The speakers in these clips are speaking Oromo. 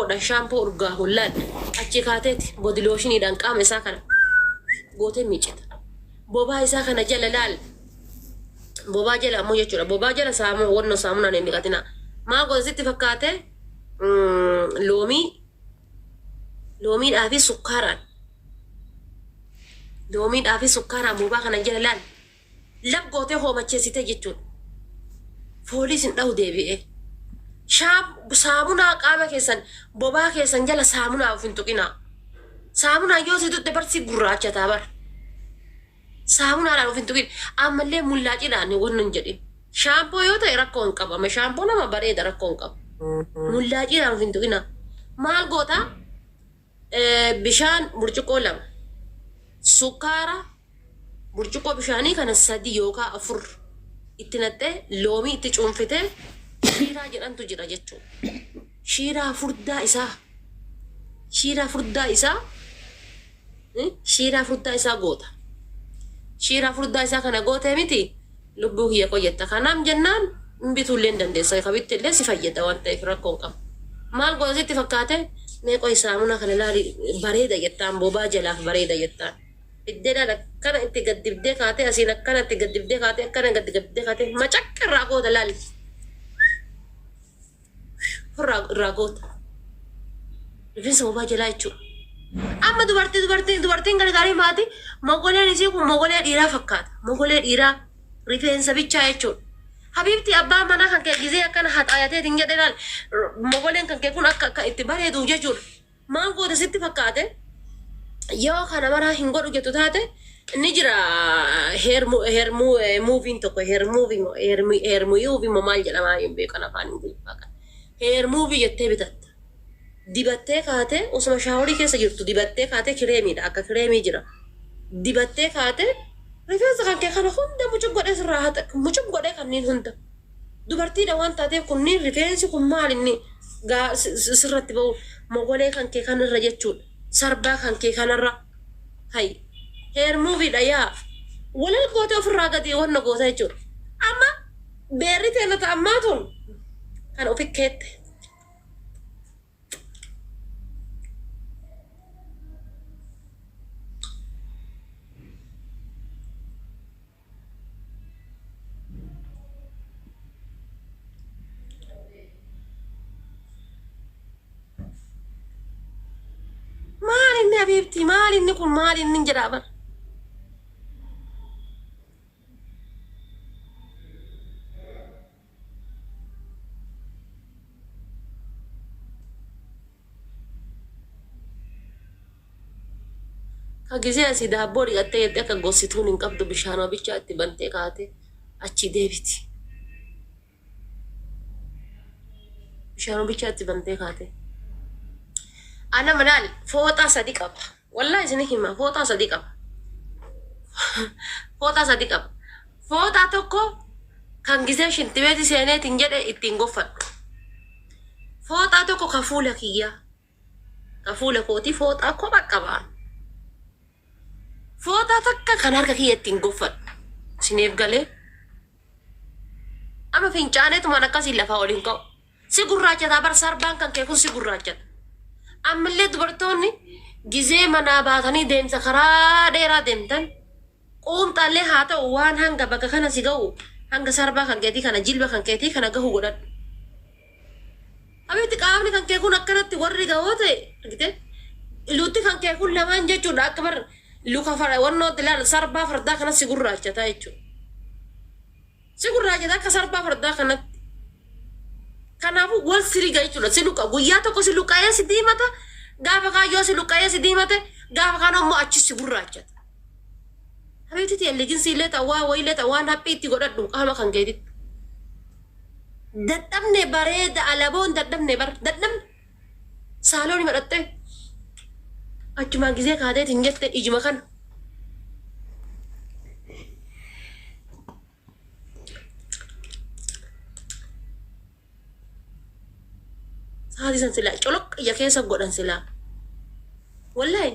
Shaampoodhaan shaampoo urgaahuun laal achi kaateeti body lotioniidhaan qaama isaa kana gootee miiccita. Bobaa isaa kana jala laal bobaa jala ammoo jechuudha. Bobaa jala saamu wannoo saamunaan hin dhiqatina. Maa goota sitti fakkaate loomii loomiidhaa fi sukkaaraan loomiidhaa fi sukkaaraan bobaa kana jala laal lab gootee hoomacheessitee jechuudha. Foolii sin dhahu deebi'ee. Saamunaa qaama keessan bobaa keessan jala saamunaa of hin tuqinaa. Saamunaa yoo si tuqxe bar si gurraachataa bar. Saamunaadhaan of hin tuqin. Ammallee mullaaciidhaan wanna hin jedhin. Shaampoo yoo ta'e rakkoo hin qabu. Amma shaampoo nama bareeda rakkoo hin qabu. Mullaaciidhaan of hin tuqinaa. Maal goota? Bishaan burcuqqoo 2. Sukkaara burcuqqoo bishaanii kana 3 yookaa 4 itti naqxee loomii itti cuunfitee shiiraa jedhantu jira jechuudha. Shiiraa furdaa isaa shiiraa furdaa isaa shiiraa furdaa isaa goota. Shiiraa furdaa isaa kana gootee miti lubbuu kiyya qoyyetta. Kanaaf jennaan hin bituullee hin dandeessa. Ka bitte illee si fayyada waan ta'eef rakkoo hin qabu. Maal goota sitti fakkaate mee qoy saamunaa kana laali bareeda jettaan bobaa jalaaf bareeda jettaan. Fiddee laal akkana itti gad dibdee kaatee asiin akkana itti gad dibdee kaatee akkana gad dibdee kaatee macaqqa irraa goota laali. Irraa irraa goota. Rifeensa bobaa jalaa jechuudha. Amma dubartii dubartii dubartiin gargaarii maati mogoleen isii kun mogolee dhiiraa fakkaata. Mogolee dhiiraa rifeensa bichaa jechuudha. Habiibti abbaa manaa kan kee gizee akkana haxaayateetiin jedhe laal mogoleen kan kee kun akka akka itti bareeduuf jechuudha. Maal goota sitti fakkaate? Yoo kana maraa hin godhu jettu taate ni jira hair hair muuviin tokko hair muuvii moo hair hair muuvii moo maal jedhamaa hin beeku kan afaan ingiliffaa kana. Hair muuvii jettee bitatta. Dibattee kaatee osuma shaaworii keessa jirtu dibattee kaatee kireemiidha akka kireemii jira. Dibattee kaatee rifeensa kan kee kana hunda mucuq godhee sirraa haxa mucuq godhee kanneen hunda. Dubartiidha waan taateef kunniin rifeensi kun maal inni gaa sirratti ba'u mogolee kan kee kanarra jechuudha. Sarbaa kan kee kanarra hay hair movie dha yaa walal gootee ofirraa gadi wanna goota jechuudha. Amma beerri teenna ta ammaa tun kan ofi keette. Maal inni habiibti maal inni kun maal inni jedhaa bar. Ka gizee asii daabboo dhiqattee jettee akka gossituun hin qabdu bishaanuma bichaa itti bantee kaatee achii deebiti. Bishaanuma bichaa itti bantee kaatee. Ana manaal fooxaa sadi qaba. Wallahi isin hima fooxaa sadi qaba. Fooxaa sadi qaba. Fooxaa tokko kan gizee shintibeeti seeneetiin jedhe ittiin goffadhu. Fooxaa tokko ka fuula kiyyaa. Ka fuula kootii fooxaa kopha qaba. Fooxaa takka kan harka kiyya ittiin goffadhu. Isiniif galee? Amma fincaaneetumaan akkasiin lafaa ol hin ka'u. Si gurraachataa bar sarbaan kan kee kun si gurraachata. Ammallee dubartoonni gizee manaa baatanii deemsa karaa dheeraa deemtan Quumxaallee haa ta'u waan hanga bakka kana si gahu hanga sarbaa kan keetii kana jilba kan keetii kana gahu godhadhu. Habiibti qaamni kan kee kun akkanatti warri gahoo ta'e argite lutti kan kee kun lamaan jechuudha akka bar luka fara wannootti ilaal sarbaa fardaa kana si gurraachataa jechuudha. Si gurraachata akka sarbaa fardaa kanatti. Kanaafuu wal si riga jechuudha. Si luqa guyyaa tokko si luqqa'ee si diimata gaafa kaan yoo si luqqa'ee si diimate gaafa kaan ammoo achi si gurraachata. Habiibti tiyya liginsii illee ta'a waa wayii illee ta'a waan haphii itti godhadhu qaama kan keetitti. Dadhabne bareeda alaboon dadhabne bar dadhabne saalooni madhattee achumaan gizee kaateetiin jette ijuma kana. Sa'aatii san silaa coloq ija keessa godhan silaa. Wallahi.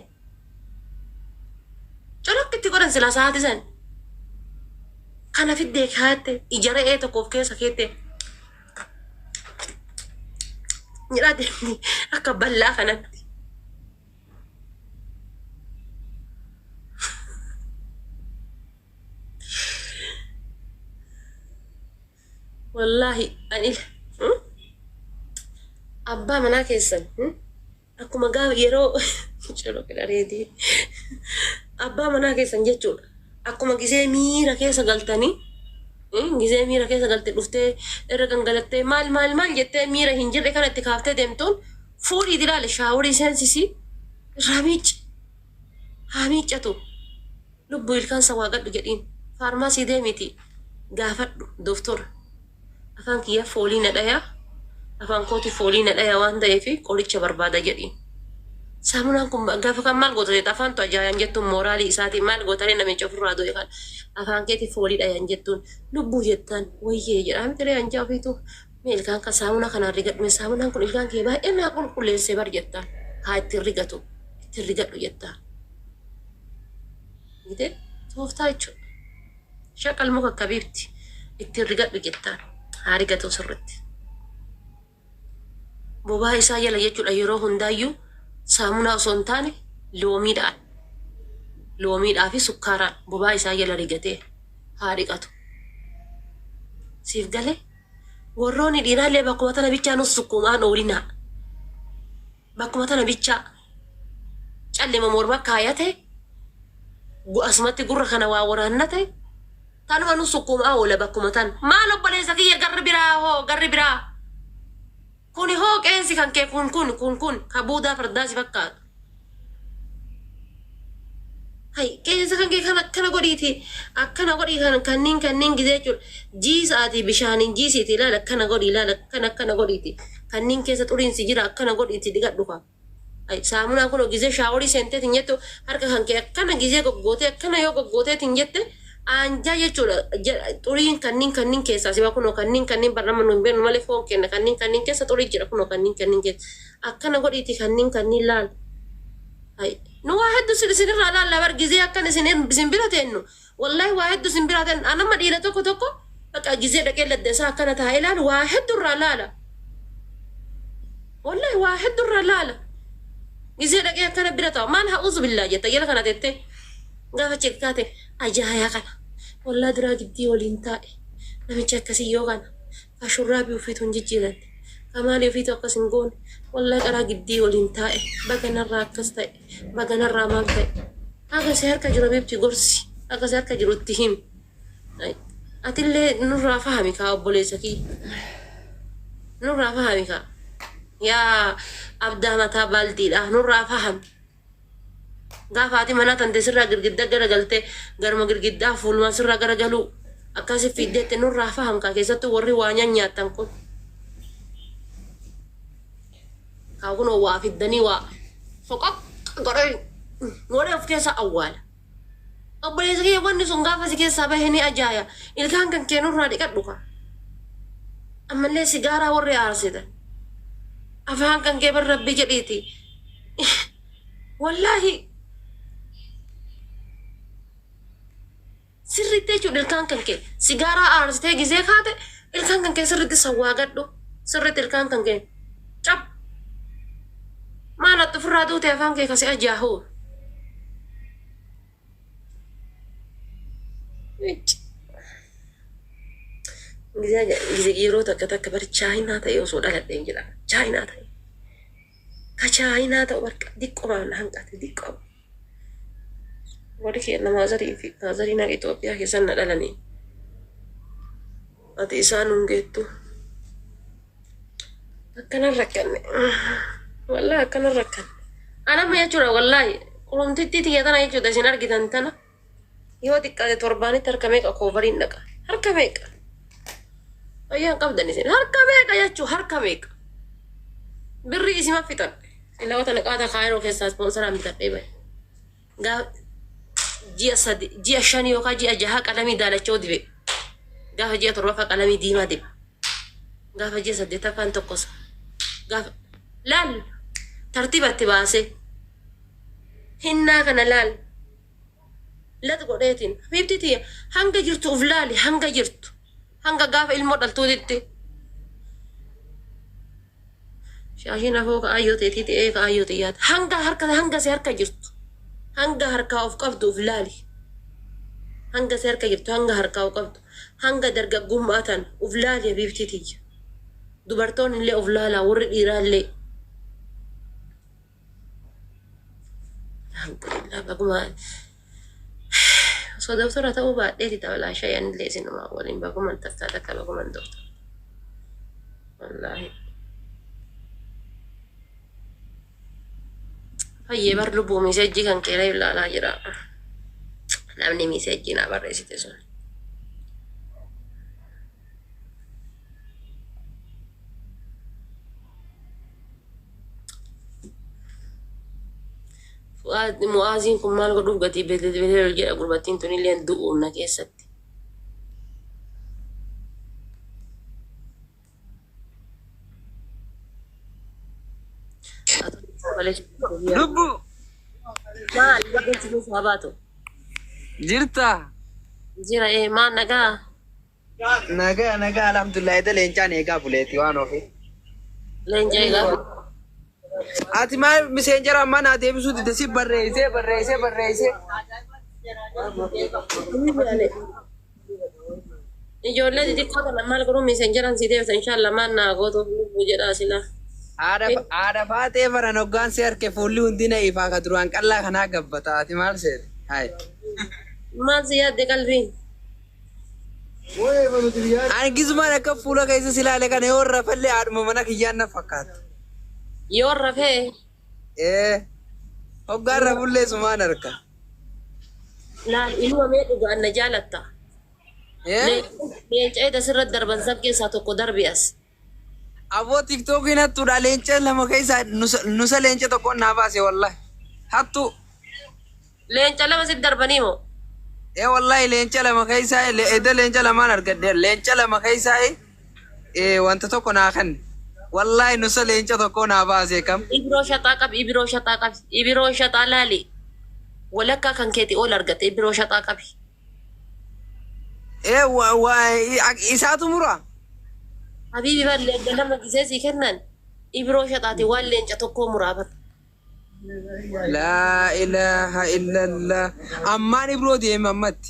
Coloq itti godhan silaa sa'aatii san. Kana fiddee kaatte ija re'ee tokko of keessa keette. Jedhaa deemti akka ballaa kanatti. Wallaahi ani abbaa manaa keessan akkuma gaafa yeroo celo qidhareetii abbaa manaa keessan jechuudha. Akkuma gisee miira keessa galtanii gisee miira keessa galte dhuftee irra gangalattee maal maal maal jettee miira hin jirre kana itti kaaftee deemtuun fuudhii ilaali shaaworii seensisii irraa miicci haa miiccatu. Lubbu ilkaan sawaagadhu jedhiin. Faarmaasii deemiti gaafadhu doftora. Afaan kiyya foolii na dhaya afaan kooti foolii na dhaya waan ta'eef qoricha barbaada jedhiin. Saamunaan kun gaafa kan maal goota jetta afaantu ajaa'an jettuun mooraalii isaatiin maal gootaree namicha ofirraa du'e kan afaan keeti foolii dhayan jettuun lubbuu jettaan wayyee jedhaa miti ree anjaa ofiitu mee ilkaan kan saamunaa kanaan rigadhu mee saamunaan kun ilkaan kee baay'ee naa qulqulleessee bar jettaan haa ittiin rigatu ittiin rigadhu jettaan. Gite tooftaa jechuudha. Shaqal muka kabiibti ittiin rigadhu jettaan haa rigatu sirritti. Bobaa isaa jala jechuudha yeroo hundaayyuu saamunaa osoo hin taane loomiidhaan loomiidhaa fi sukkaaraan bobaa isaa jala rigatee haa dhiqatu. Siif galee warroonni dhiiraallee bakkuma tana bichaa nus sukkuumaan oolinaa. Bakkuma tana bichaa callima morma kaayate asumatti gurra kana waa waraannate tanuma nu sukkuumaa oola bakkuma tan. Maal obboleessa kiyya garri biraa hoo garri biraa kuni hoo qeensi kan kee kun kun kun kun ka buudaa fardaa si fakkaatu. Hay qeensa kan kee kan akkana godhiiti akkana godhii kan kanniin kanniin gizee jechuudha. Jiisaatii bishaaniin jiisiiti ilaala akkana godhii ilaala akkana akkana godhiiti kanniin keessa xuriin si jira akkana godhiiti dhiqadhu kaa. Hay saamunaan kun gizee shaaworii seenteetiin jettu harka kan kee akkana gizee goggootee akkana yoo goggooteetiin jette aanjaa jechuudha xuriin kanniin kanniin keessaa si kunoo kanniin kanniin barnama nu hin beeknu malee foon kenna kanniin kanniin keessa xurii jira kunoo kanniin kanniin keessa akkana godhiiti kanniin kanniin laal. Hay nu waa heddu isin isinirraa laalla bar gizee akkan isin isin bira teennu wallahi waa heddu isin bira teennu anamma dhiira tokko tokko bakka gizee dhaqee ladda isaa akkana taa'ee ilaalu waa heddu irraa laala wallahi waa heddu irraa laala gizee dhaqee akkana bira taa'u maal ha'uuzu billaa jetta jala kana tettee gaafa chekkaate ajaayaa kana wallahi duraa giddii waliin taa'e namicha akkasii yoo kana Ka shurraabii ufiitu hin jijjiiranne. Ka maalii ufiitu akkas hin goone. Wallahi qaraa giddii waliin taa'e. Baga narraa akkas ta'e. Baga narraa maal ta'e. Haga si harka jiru habiibti gorsi. Haga si harka jiru itti himi. Atillee nurraa fahami kaa obboleessa kiyya. Nurraa fahami kaa. Yaa abdaa mataa baaldiidha. Nurraa fahami. Gaafa haati manaa tante sirraa girgidda gara galte garuma girgiddaa fuulumaan sirraa gara galuu akkasi fiiddeette nurraa faham kaa keessattuu warri waa nyaanyaattan kun. Kaa kunoo waa fiddanii waa soqoq godhee godhee of keessa awwaala. Obboleessa kiyya wanni sun gaafa si keessaa bahe ni ajaaya. Ilkaan kan kee nurraa dhiqadhu kaa. Ammallee sigaaraa warri aarsitan. Afaan kan kee bar rabbi jedhiiti. Wallaahi sirriitti jechuudha ilkaan kan kee sigaaraa aarsitee gizee kaate ilkaan kan kee sirriitti sawwaagadhu sirriitti ilkaan kan kee cap maal ati ofirraa duute afaan kee kasi ajaahu. Gizee yeroo takka takka bari chaayinaa ta'e osoo dhaladheen jedha chaayinaa ta'e. Ka chaayinaa ta'u bakka diqqomaan na hanqate diqqoma. Warri keenna maazarii fi maazariin haqa Itoophiyaa keessan na dhalanii. Ati isaan hin geettu. Akkanan rakkanne. Wallaahi akkanan rakkanne. Anamma jechuudha wallaahi qurumtittii tiyya tana jechuudha isin argitan tana. Yoo xiqqaate torbaanitti harka meeqa koovariin dhaqa. Harka meeqa. Fayyaan qabdan isin. Harka meeqa jechuu harka meeqa. Birrii isima fixadhe. Silaa tana qaata kaayiroo keessaa ispoonsoraan bitadhee bahe. Gaa ji'a sadi ji'a shani yookaan ji'a jaha qalamii daalachoo dibe. Gaafa ji'a torbaffaa qalamii diimaa diba. Gaafa ji'a saddeettaffaan tokkosa. Gaafa laal tartiiba itti baasee. Hinnaa kana laal. Lat godheetiin. Habiibtii tiyya hanga jirtu uf laali hanga jirtu. Hanga gaafa ilmoo dhaltuutitti. Shaashiin afoo ka aayyoo teetii ta'ee ka aayyoo xiyyaati. Hanga harka hanga si harka jirtu. Hanga harkaa of qabdu of laali. Hanga si harka jirtu hanga harkaa of qabdu. Hanga dargaggummaa tan of laali habiibtii tiyya. Dubartoonni illee of laalaa warri dhiiraa illee. Alhamdulillah baguma osoo doktora ta'uu baadheeti ta'u shayan illee isinumaa waliin baguman takkaa takka baguman doktora. Wallaahi. Fayyee bar lubbuu message kan keera ilaalaa jira. Namni message naa barreessite sun. Fu'aad Mu'aaziin kun maal godhuuf gatii beellee jedha gurbattiin tunillee du'uun na keessatti. Lubbu Maal gatii keessaa baatu? jirta. Jira ee maal nagaa? Nagaa nagaa alhamdulillah eda leencaan eegaa buleeti waan ofi. Leenca eegaa. Ati maal miseenjara ammaa naa deebisuu dide si barreessee barreessee barreessee. Ijoollee xixiqqoo tana maal godhuu miseenjaran si deebisa inshallah maal naa gootu lubbuu jedhaa silaa. Haadha faatee baran hoggaan si harke fuulli hundina ifaa ka duraan qallaa kanaa gabbata ati maal seete? Hai. Maal si yaadde qalbiin? Ani gisumaan akka fuula keessa si ilaale kana yoo rafallee haadhuma mana kiyyaan na fakkaata. Yoo rafee Ee hoggaan rafullee sumaan harka. Laal ilma mee dhugaan na jaalatta. Ee Leenca eda sirra darban san keessaa tokko darbi as. Aboo tiktookiin hattuudha leenca lama keessaa nusa leenca tokkoon naa baase wallahi. Hattu. Leenca lama sitti darbanii moo? Ee wallahi leenca lama keessaa eda leenca lamaan argadhe leenca lama keessaa ee wanta tokko naa kenne. Wallahi nusa leenca tokko naa baase kam. Ibiroo shaxaa qabi, ibiroo shaxaa qabi, ibiroo shaxaa laali. Walakkaa kan keeti ol argatte ibiroo shaxaa qabi. Ee isaatu mura. Habiibi bar leenca lama gisee sii kennan ibiroo shaxaati waan leenca tokkoo muraa bar. Laa ilaaha illallah. Ammaan ibiroo deeme ammatti.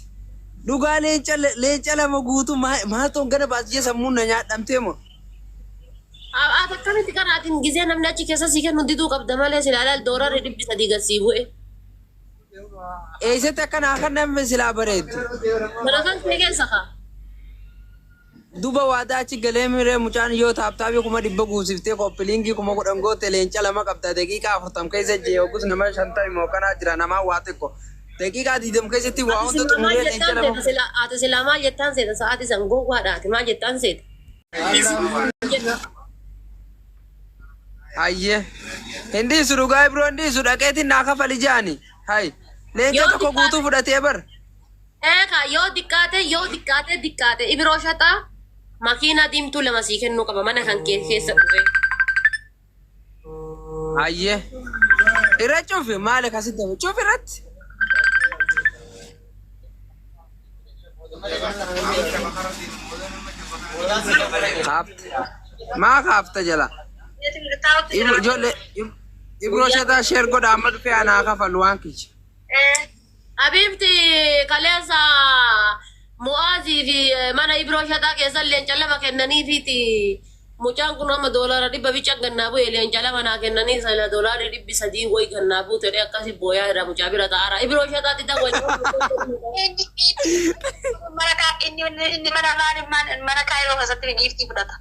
Dhugaa leenca leenca lama guutuu maaltu gana baasiyee sammuun na nyaadhamtee moo? Ati akkamitti kanaatiin gisee namni achi keessa sii kennu diduu qabda malee silaa laal doorarri 300 gad sii bu'e. Eessatti akka naa kan namni silaa bareeddu. Mana kan kee keessa kaa. Duba waadaa achi galee miree mucaan yoo taaptaapii 100,000 guusiftee copy link 10,000 goote leenca lama qabda daqiiqaa 40 keessa jee hoggus nama 50 immoo kanaa jira namaa waa xiqqo. Daqiiqaa 20 keessatti waa Ati hunda silaa maal xumuree leenca jettaan lama. seeta silaa ati silaa maal jettaan seeta sa'aati san gowwaadha ati maal jettaan seeta. Hayyee. Hin dhiisu dhugaa ibiroo hin dhiisu dhaqeetiin naa kafali jaani. Hay. Leenca Yoo tokko guutuu xiqqaate fudhatee bar. Eekaa yoo xiqqaate yoo xiqqaate xiqqaate ibiroo shaxaa makiinaa diimtuu lama sii kennuu qaba mana kan kee keessa dhufee. Hayyee. Irra cufi maali akkasitti hafe cufi irratti. Kaafte. Maa kaafta jala? Ibro ijoollee Ibro shaxaa share godha amma dhufee anaa kafalu waan kiyya. Habiibti kaleessa Mu'aazii fi mana Ibiroo shaxaa keessa leenca lama kennaniifiiti mucaan kun amma $100 bica gannaa bu'e leenca lama naa kennanii sana $300 wayi gannaa buute jedhee akkasi booyaa jira mucaa bira ta'aara. Ibiroo shaxaatti dawwal. Inni mana maali mana kaayiroo keessatti giiftii fudhata.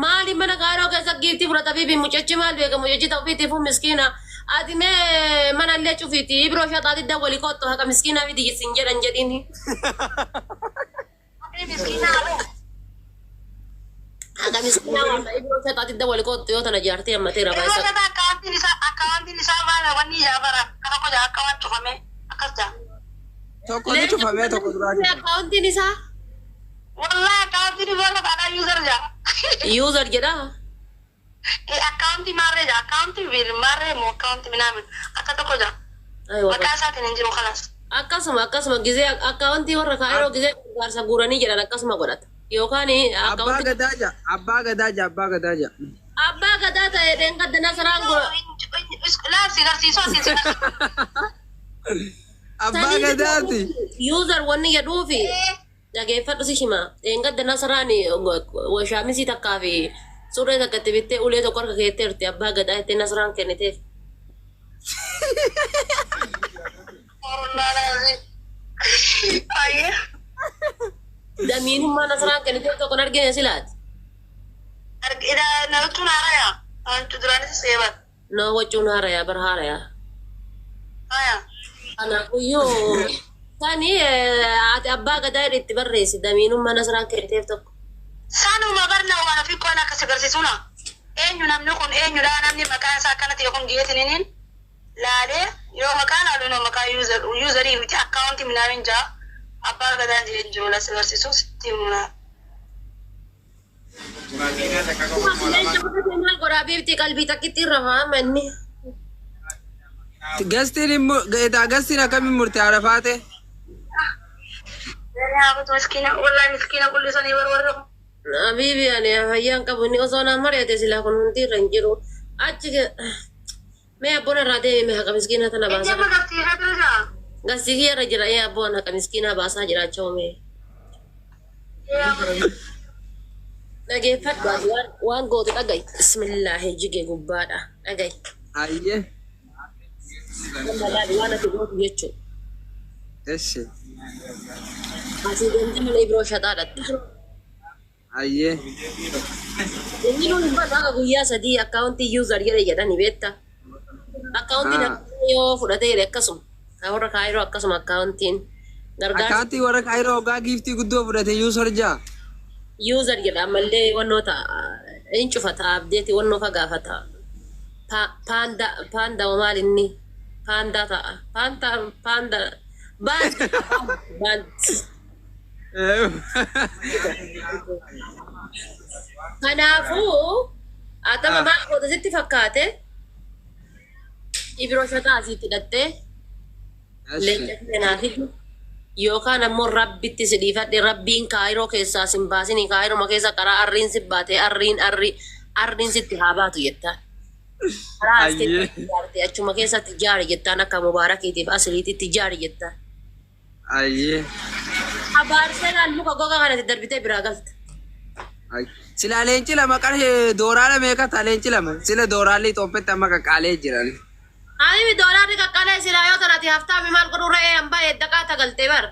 Maali mana kaayiroo keessa giiftii fudhata bibi mucichi maal beeka mucichi ta'u ofiitiifuu miskiina. Ati mee mana illee cufiiti Ibiroo shaxaatti dawwali kottu haqa miskiinaa fidi sin jedhan jedhiini. Ati miskiina haadha. Haqa miskiinaa waan Ibiroo shaxaatti dawwali kottu yoo tana jaartee ammateera Ibiroo baay'isa. shaxaa akkaawwantiin isaa maal wanni ijaa bara akka tokko jaa akka waan cufame akkas jaa. Tokko ni Leenca cufamee tokko duraa cufame. akkaawuntiin isaa Wallahi akkaawwantiin ibiroo shaxaadhaa user jaa. User jedhaa. Akkaawwantii maarree jaa akkaawwantii biil maarree moo akkaawwantii minaamin akka tokko jaa. Aywa. Maqaa isaatiin hin jiru kalas. Akkasuma akkasuma gizee akkaawuntii warra kaayiroo gizee gargaarsa guuranii jedhan akkasuma godhata. Yookaan Abbaa akkaawuntii gadaa ja abbaa gadaa ja abbaa gadaa ja. Abbaa gadaa ta'e dheengadda Nasraan gura. Laal si garsiisuu asiin si garsiisuu. Abbaa gadaati. User wanni jedhuufi dhageeffadhu si hima. Dheengadda Nasraan shaamisii takkaa fi surree takka itti bittee ulee tokko harka keetteerti abbaa gadaa jettee Nasraan kenniteef. Ayyee. Damiinummaa Nasraan kenniteef tokko hin argine silaati. Namichuun haaraya. Namichu duraanis seeban. No wacuun haarayaa bar haarayaa. Haya. Kanaafuyyuu sani ati abbaa gadaa itti barreessi damiinummaa Nasraan kenniteef tokko. Sanuma barna waan ofii qoon akkas agarsiisuna. Eenyu namni kun eenyudha namni maqaan isaa akkana ta'e kun geetiniin laalee yoo maqaan haaluun maqaa userii miti akkaawuntii minaamin jaa abbaa gadaan jireenya jiru las agarsiisu sitti himuna. Maal godhaa biifti qalbii takkitti irra faama inni. Gastiin immoo gastiin akkamiin murte haadha faate? Miskiina wallahi miskiina qullisanii warwarra. Habiibi ani fayyaan qabu inni osoo naan mari'ate silaa kun hundi irra hin jiru. Achi mee abboon irraa deemi mee haqa miskiinaa tana Inni baasaa. amma garsiisaa jira jaa. Gastii kiyya irra jira ee abboon haqa miskiinaa baasaa jiraachuu mee. Dhageeffadhu ati waan gootu dhaga'i. Bismillaahi jige gubbaadha dhaga'i. Ayyee. Amma laali waan ati gootu jechuudha. Eshi. Asii deemtee mana Ibroo shaxaa dhatta. Ayyee. Inni nuun hin badu akka guyyaa 3 akkaawuntii user jedhe jedhani beekta. Akkaawuntiin yoo fudhatee jedhe akkasuma. Warra Kaayiroo akkasuma akkaawuntiin gargaarsa. Akkaawuntii warra Kaayiroo hoggaa giiftii guddoo fudhate user jaa. User jedha ammallee wannoo ta'a hin cufata abdeeti wannoo fa gaafata. Paanda paanda maal inni paandaa ta'a paanta paanda baand baand. Kanaafuu atama maal goota sitti fakkaate Ibiroo shaxaa asiitti hidhattee leenca keenaa fidu yookaan ammoo rabbitti si dhiifadhe rabbiin kaayiroo keessaa sin baasini kaayiroma keessa karaa arriin si baate arriin arri arriin sitti haa baatu jettaan. Karaa as keessatti ijaarte achuma keessatti ijaari jettaan akka mubaarakiitiif asiliititti ijaari jettaan. Ayyee. Abaarsee laal muka gogaa kanatti darbitee biraa galta. Silaa leenci lama qarshii dooraala meeqa ta'a leenci lama? Sila dooraalli Itoophiyaatti amma qaqqaalee jiran. Habibi doolaarri qaqqalee silaa yoo tanati haftaami maal godhuu re'ee hambaa eeddaqaa tagaltee bar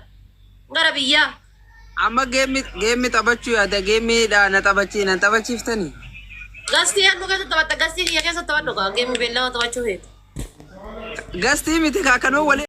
gara biyyaa. Amma geemmi geemmi taphachuu yaada geemmiidha na taphachii na taphachiiftanii. Gastii hannu keessa taphatta gastii kiyya keessa taphadhu kaa geemmi beellama taphachuu feete. Gastii miti kaa kanuma waliin.